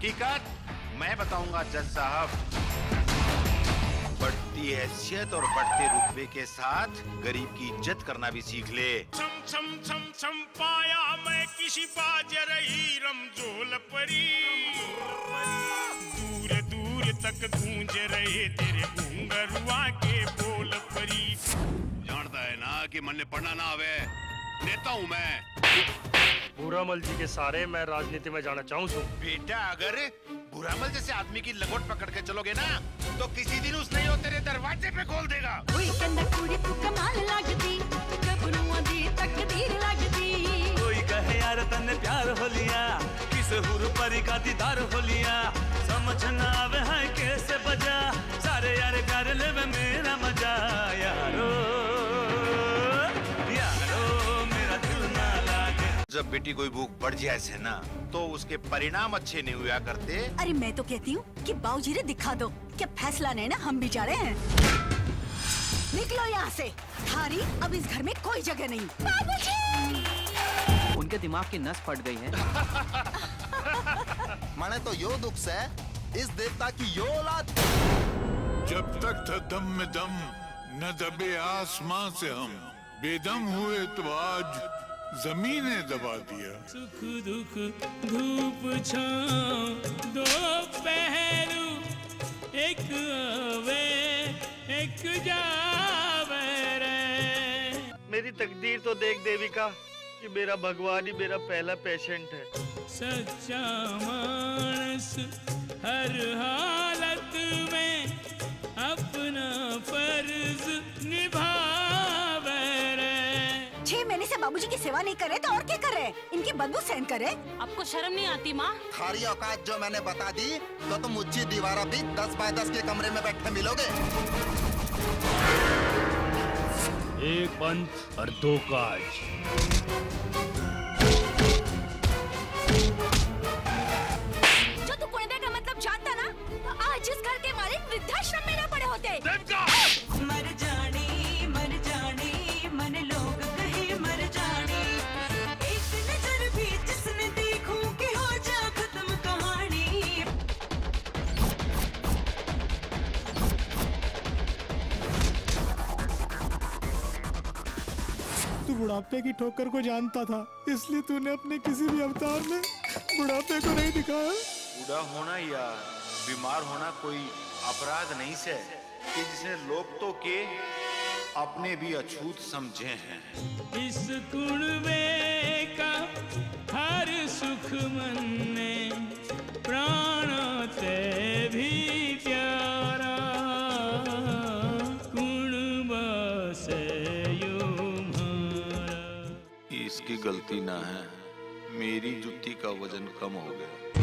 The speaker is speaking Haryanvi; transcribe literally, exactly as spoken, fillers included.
हकीकत मैं बताऊंगा जज साहब। बढ़ती हैसियत और बढ़ते रुतबे के साथ गरीब की इज्जत करना भी सीख ले। छम छम छम छम पाया मैं किसी बाज रही रमजोल परी। दूर दूर तक गूंज रहे तेरे घुंघरुआ के बोल परी। जानता है ना कि मन्ने पढ़ना ना आवे, नेता हूँ मैं। भूरामल जी के सारे मैं राजनीति में जाना चाहूँ सूं। बेटा, अगर भूरामल जैसे आदमी की लंगोट पकड़ के चलोगे ना, तो किसी दिन उसने यो तेरे दरवाजे पे खोल देगा। कोई कहंदा कुड़ी तू कमाल लगदी, गबरूआं दी तकदीर लगदी। कोई कहे यार तन्ने प्यार हो लिया, किस हुर परी का दीदार हो लिया। समझ ना आवे है कैसे बजा, सारे यार प्यार लेवे मेरा मजा। यारो, यारो, मेरा दिल ना लागे। जब बेटी कोई भूख बढ़ जाए से ना, तो उसके परिणाम अच्छे नहीं हुआ करते। अरे, मैं तो कहती हूँ कि बाबूजी रे दिखा दो, क्या फैसला ने ना, हम भी जा रहे हैं। निकलो यहाँ से, थारी अब इस घर में कोई जगह नहीं। बाबूजी! उनके दिमाग की नस फट गई है। मने तो यो दुख से इस देवता की यो औलाद। जब तक था दम में दम, न दबे आसमां से हम। बेदम हुए तो आज जमीन ने दबा दिया। सुख दुख धूप छांव दो पहलू, एक आवे एक जावे रे। मेरी तकदीर तो देख देविका, कि मेरा भगवान ही मेरा पहला पेशेंट है। सच्चा मानस हर हालत में अपना फर्ज निभावे रे। छह महीने से बाबूजी की सेवा नहीं करे तो और क्या करे? इनकी बदबू सहन करे। आपको शर्म नहीं आती माँ? थारी औकात जो मैंने बता दी, तो तुम उच्ची दीवारा भी दस बाय दस के कमरे में बैठे मिलोगे। एक पंथ और दो काज। जो तू कुणबे का मतलब जानता ना, तो आज इस घर के मालिक वृद्धाश्रम में ना पड़े होते। देविका! मर जानी, मर जानी, मन लोग कहे मर जानी। एक नजर भी जिसने देखूं कि हो जा खत्म कहानी। तू बुढ़ापे की ठोकर को जानता था, इसलिए तूने अपने किसी भी अवतार में बुढ़ापे को नहीं दिखाया। बूढ़ा होना या बीमार होना कोई अपराध नहीं से, कि जिसने लोग तो के अपने भी अछूत समझे हैं। इस कुणबे का हर सुख मन्ने प्राणा ते भी प्यारा, कुणबा से यो म्हारा। इसकी गलती ना है, मेरी जुत्ती का वजन कम हो गया।